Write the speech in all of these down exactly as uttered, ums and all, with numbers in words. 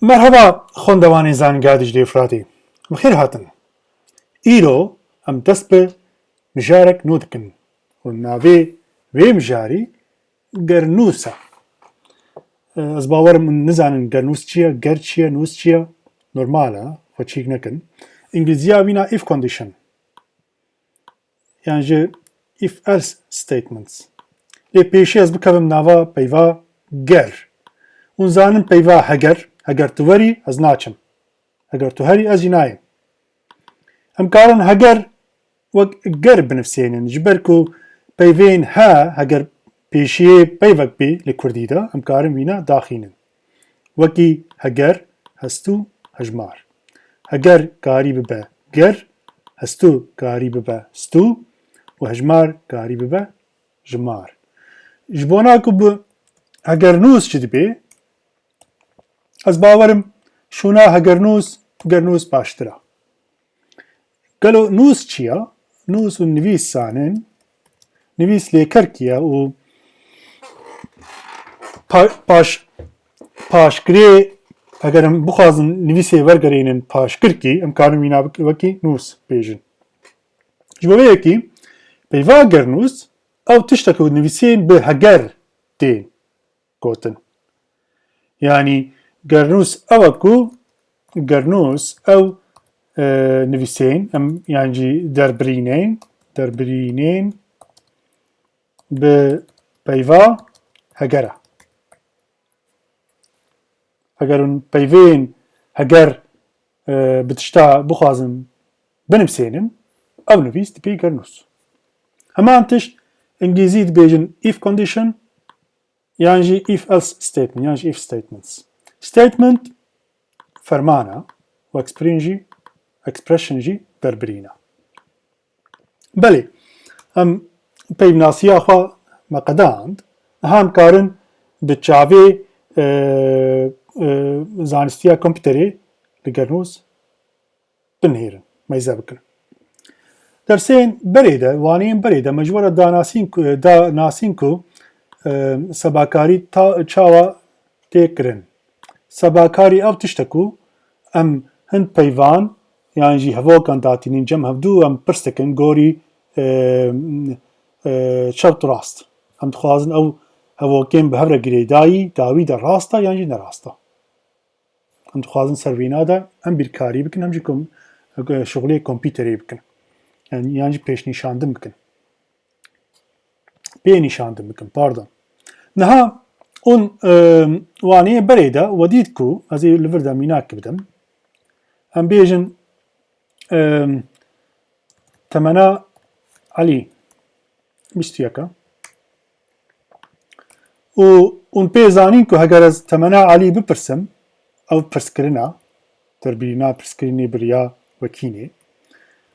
Merheba xwendevanên Zanîngeha Diclê Firatê. Bi xêr hatin. Îro em dest bi mijarek nû dikin û navê vê mijarî gernûs e. Ez bawerim hûn nizanin gernûs çi ye, ger çi ye, nûs çi ye. Normal e, xwe çîk nekin. Îngilîziya wîna if condition. Yan jî if else statements. Lê pêşî ez bikevim nava peyva ger. Hûn zanin peyva heger, heger tu werî ez naçim. Heger tu herî ez jî nayêm. Em karin heger wek ger binivsênin, ji ber ku peyvên he, heger pêşiyê peyvek bê li kurdî de, em karin wîna daxînin. Wekî heger, hestû, hejmar. Heger karî bibe ger, hestû karî bibe stû û hejmar karî bibe jimar. Ji bona ku bi hegernûs çi dibê, ez bawerim şûna hegernûs, gernûs baştir e. Gelo nûs çi ye? Nûs û nivîs zanin. Nivîs lêkerkî ye û pa-, paş-, paşgirê, eger em bixwazin nivîsê wergerînin paşgirkî, em karin wîna bik-, wekî nûs bêjin. Ji bo vê yekî peyva gernûs ew tiştek û nivîsên bi heger tên gotin. Yanî gernûs ew e ku gernûs ew, e, nivîsên, em, yan jî derbirînên, derbirînên bi peyva heger e. Eger hûn peyvên heger, e, bi tişta bixwazin binivsênin, ew nivîs dibê gernûs. Heman tişt îngilîzî dibêjin if condition, yan jî if else statement, yan jî if statements. Statement ferman e û expression jî, expression jî derbirîn e. Belê, em peyvnasiya xwe me qedand. Niha em karin bi çavê, e, e, zanistiya kompîterê li gernûs binihêrin, meyze bikin. Dersên berê de, waneyên berê de me ji we re da nasîn ku, da nasîn ku, e, sebakarî ta, çawa tê kirin. Sebakarî ew tişt e ku em hin peyvan yan jî hevokan datînin cem hevdû, em pirs dikin gorî, e, e, çewt rast. Em dixwazin ew hevokên bi hev re girêdayî dawî de rast e yan jî ne rast e. Em dixwazin ser vîna de em bîrkarî bikin, hem jî kom-, şixulê kompîterê bikin. Yan, yan jî pêşnîşandin bikin. Pê nîşandin bikin, pardon. Niha hûn, e, waneyê berê de we dît ku, ez ê li vir de mînak bidim. Em bêjin, e, Temena Elî bîst û yek e. Û hûn pê zanîn ku heger ez Temena Elî bipirsim, ew pirskirina, derbirîna pirskirînê bi riya wekî nê.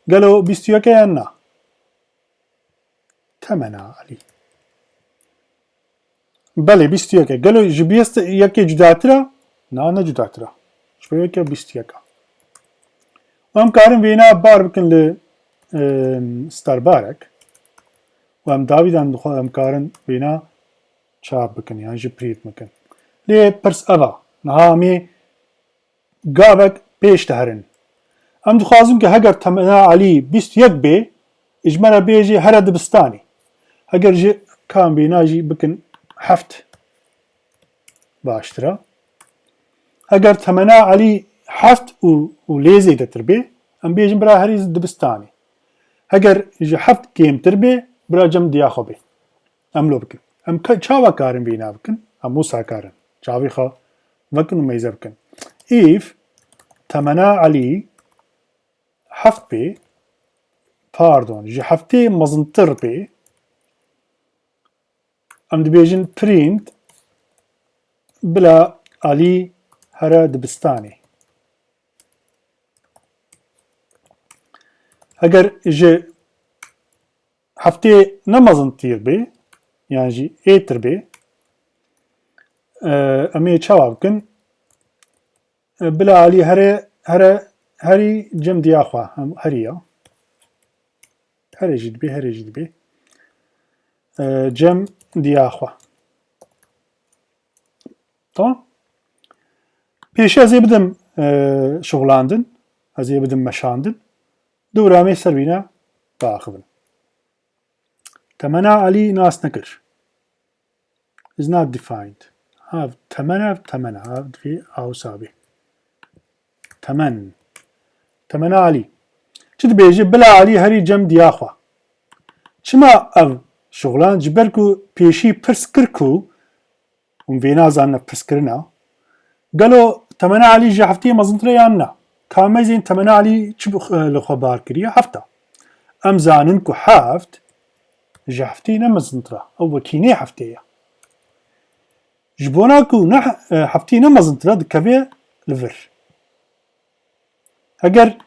Gelo bîst û yek e yan na? Temena Elî. Belê, bîst û yek e. Gelo ji bîst û yekê cudatir e? Na, ne cudatir e. Ji bo yekê bîst û yek e. Û em karin vêna bar bikin li, em, starbarek. Û em davîdan dixwe em karin vêna çap bikin yan jî print bikin. Lê pirs ev e. Niha em ê gavek pêş diherin. Em dixwazin ku heger Temena Elî bîst û yek bê, ji me re bêjê here dibistanê. Heger ji kam bêna jî bikin heft baştir e. Heger Temena Elî heft û, û lê zêdetir bê, em bêjin bira herî dibistanê. Heger ji heft kêmtir bê, bira cem diya xwe bê. Em lo bikin. Em ka-, çawa karin vêna bikin? Em wisa karin. Çavê xwe vekin û meyze bikin. Îf Temena Elî heft bê, pardon, ji heftê mezintir bê. Em dibêjin print bila Elî here dibistanê. Heger ji heftê ne mezintîr bê, yan jî êtir bê, e, em ê çawa bikin? E, bila Elî here, here, herî cem diya xwe, hem herî ya. Here jî dibê, here jî dibê. E, cem diya xwe. Tamam. Pêşî ez ê bidim e, şixulandin, ez ê bidim meşandin. Dewra me ser wîna biaxivin. Temena Elî nas nekir. Is not defined. Hav temena, temena, hav divê awsa bê. Temen. Temena Elî. Çi dibêje? Bila Elî herî cem diya xwe. Çima ev şixulan? Ji ber ku pêşî pirs kir ku hûn vê nazanine pirs kirina. Gelo temena Elî ji heftê mezintir e yan na? Ka mezên temena Elî çi bi xwe, li xwe bar kiriye? Hefta. Em zanin ku heft ji heftê ne mezintir e. Ew wekî nê heftê ye. Ji bona ku ne he-, heftê ne mezintir e, dikeve li vir. Heger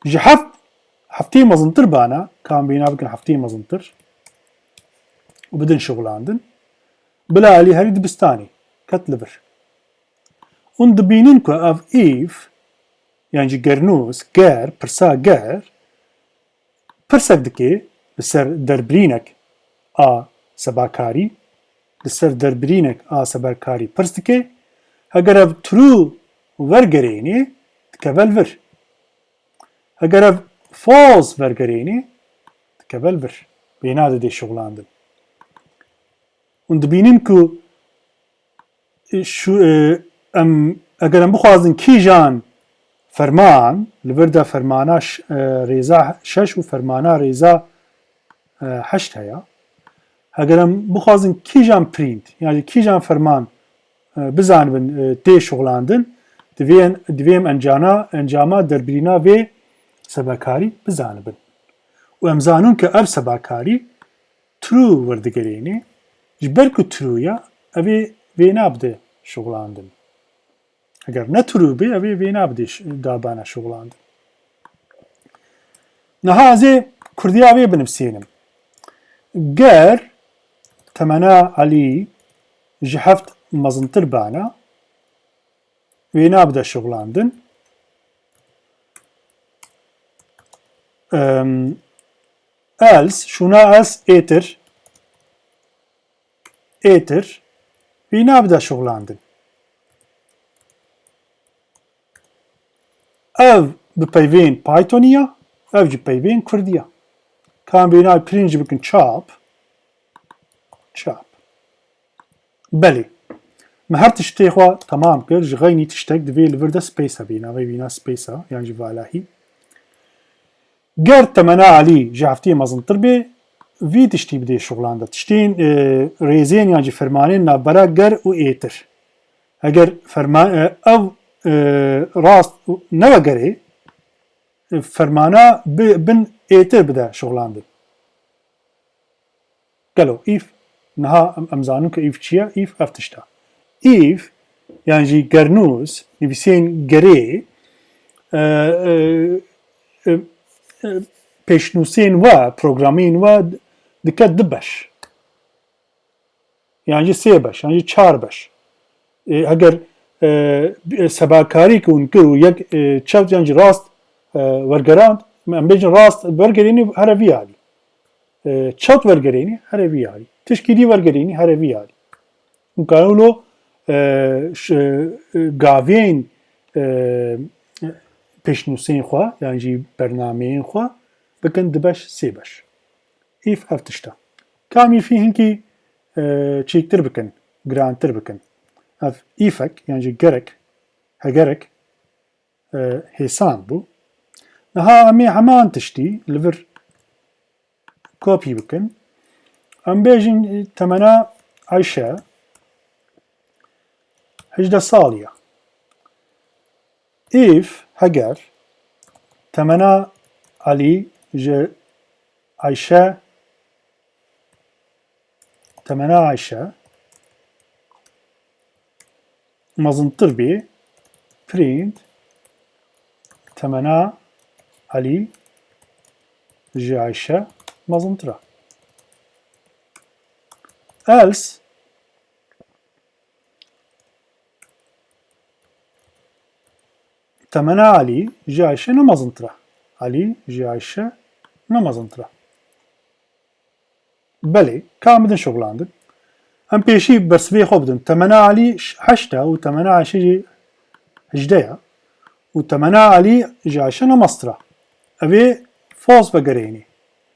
ji heft heftê mezintir bana, ka em bêhna bikin heftê mezintir û bidin şixulandin, bila Elî herî dibistanê ket li vir. Hûn dibînin ku ev if, yan jî gernûs, ger, pirsa ger, pirsek dike li ser derbirînek a sebakarî, li ser derbirînek a sebakarî pirs dike, heger ev true wergerênê dikeve li vir. Heger ev false wergerênê dikeve li vir. Bêhna dide şixulandin. Hûn dibînin ku şu, e, em, eger em bixwazin kîjan ferman, li vir de fermana ş-, e, rêza şeş û fermana rêza, e, heşt heye. Heger em bixwazin kîjan print, yani kîjan ferman, e, bizanibin, e, tê şixulandin, divê em, divê em encana, encama derbirîna vê sebakarî bizanibin. Û em zanin ku ev sebakarî true werdigerênê, ji ber ku true ya, ev ê vê nabde şixulandin. Eger ne true be, ev ê vê nabde ş-, dabana şixulandin. Niha ez ê kurdiya vê binivsînim. Ger temena Elî ji heft mezintir bana, wê nabde şixulandin. Em, else, şûna else êtir, êtir, wê nabde şixulandin. Ev bi peyvên Pythonî ya, ev jî peyvên Kurdî ya. Ka em bêhna print jî bikin çap, çap. Belê. Me her tiştê xwe temam kir. Ji xeynî tiştek divê li vir de space hebî. Navê wîna space e, yan jî valahî. Ger temena Elî ji heftê mezintir bê, vî tiştî bidê şixulandin. Tiştên, e, rêzên yan jî fermanên navbera ger û êtir. Eger ferma-, e, ev, e, rast nevegerê, e, fermana bi-, bin êtir bide şixulandin. Gelo if, niha em, em zanin ku if çi ye? If ev tişt e. If, yan jî gernûs, nivîsên gerê, e, e, e, e, pêşnûsên we, programên we dike du beş. Yan jî sê beş, yan jî çar beş. E, heger, e, sebakarî ku hûn kir û yek, e, çewt yan jî rast, e, wergerand, em bêjin rast wergerînî here vî alî. E, çewt wergerînî here vî alî. Tişkî dî wergerînî here vî alî. Hûn karin wilo, e, ş-, e, gavên, e, pêşnûsên xwe, yan jî bernameyên xwe bikin du beş, sê beş. Îf ev tişt e. Ka em îfî hinkî, e, çîktir bikin, girantir bikin. Ev îfek, yan jî gerek, hegerek, e, hêsan bû. Niha em ê heman tiştî li vir kopî bikin. Em bêjin temena Ayşe hejdeh salî ye. Îf, heger, temena Elî ji Ayşe, temena Ayşe mezintir bê, print temena Elî ji Ayşe mezintir e. Else, temena Elî ji Ayşe ne mezintir e. Elî ji Ayşe ne mezintir e. Belê, ka em bidin şixulandin. Em pêşî bersivê xwe bidin. Temena Elî ş-, heşt e û temena Ayşe jî hejdeh ya û temena Elî ji Ayşe ne meztir e. Ev ê false vegerênê.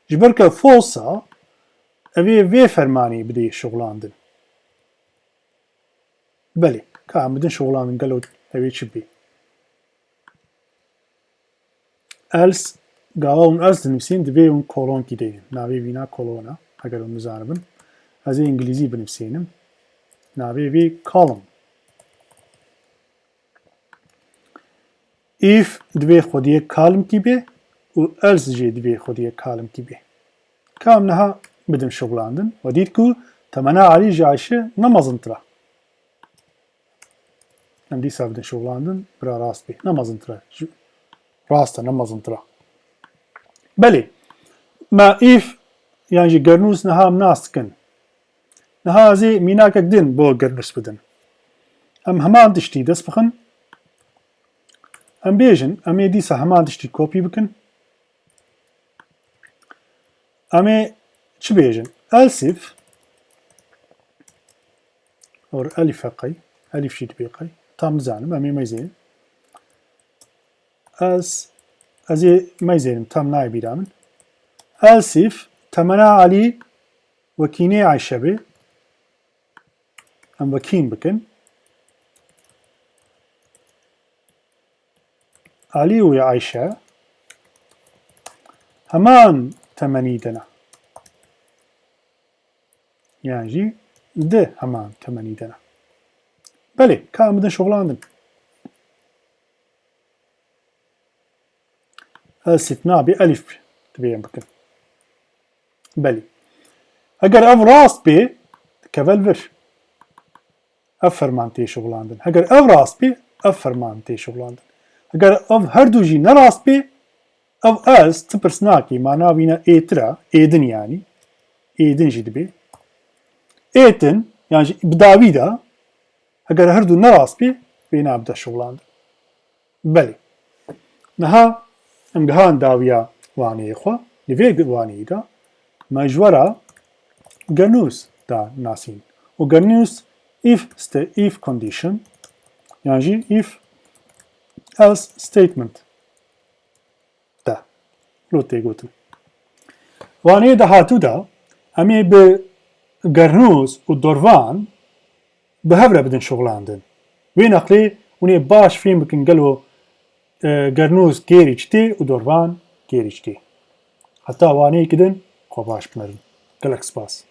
Ji ber ku false e, ev ê vê fermanê bidê şixulandin. Belê, ka em bidin şixulandin, gelo ew ê çi bê? Else, gava hûn else dinivîsîn, divê hûn kolonkî deynin. Navê vîna kolon e, heger hûn nizanibin. Ez ê îngilîzî binivîsînim. Navê vê column. If divê xwediyê columnkî bê û else jî divê xwediyê columnkî bê. Ka em niha bidin şixulandin. We dît ku temena Elî ji Ayşe ne mezintir e. Em dîsa bidin şixulandin, bira rast bê. Ne mezintir e. Ji-, rast e, ne mezintir e. Belê. Me if yan jî gernûs niha em nas dikin. Niha ez ê mînakek din bo gernûs bidin. Em heman tiştî dest bixin. Em bêjin, em ê dîsa heman tiştî kopî bikin. Em ê çi bêjin? Else if, or elîf e qey, elîf jî dibê qey. Tam nizanim, em ê meyzênin. Ez, ez ê meyzênim, tam nayê bîra min. Else if, temena Elî wekî nê Ayşe bê. Em wekîn bikin. Elî û Ayşe heman temenî de ne. Yan jî di heman temenî de ne. Belê, ka em bidin şixulandin. Else if nabê elîf divê em bikin. Belê. Eger ev rast bê, dikeve li vir. Ev ferman tê şixulandin. Heger ev rast bê, ev ferman tê şixulandin. Heger ev her du jî ne rast bê, ev else ti pirs nakê, mana wî ne êtir e, êdin yanî. Êdin jî dibê. Êtin, yan jî bi dawî de, heger her du ne rast bê, wê nabide şixulandin. Belê. Niha em gihan dawiya waneyê xwe. Li vê waneyê de me ji we re gernûs da nasîn. Û gernûs if sta-, if condition yan jî if else statement de lo tê gotin. Waneyê dahatû de em ê bi gernûs û dorvan bi hev re bidin şixulandin. Wê nexlê hûn ê baş fêm bikin gelo, e, gernûs gêrî çi tê û dorvan gêrî çi tê. Heta waneyekî din xwe baş bimerin. Gelek spas.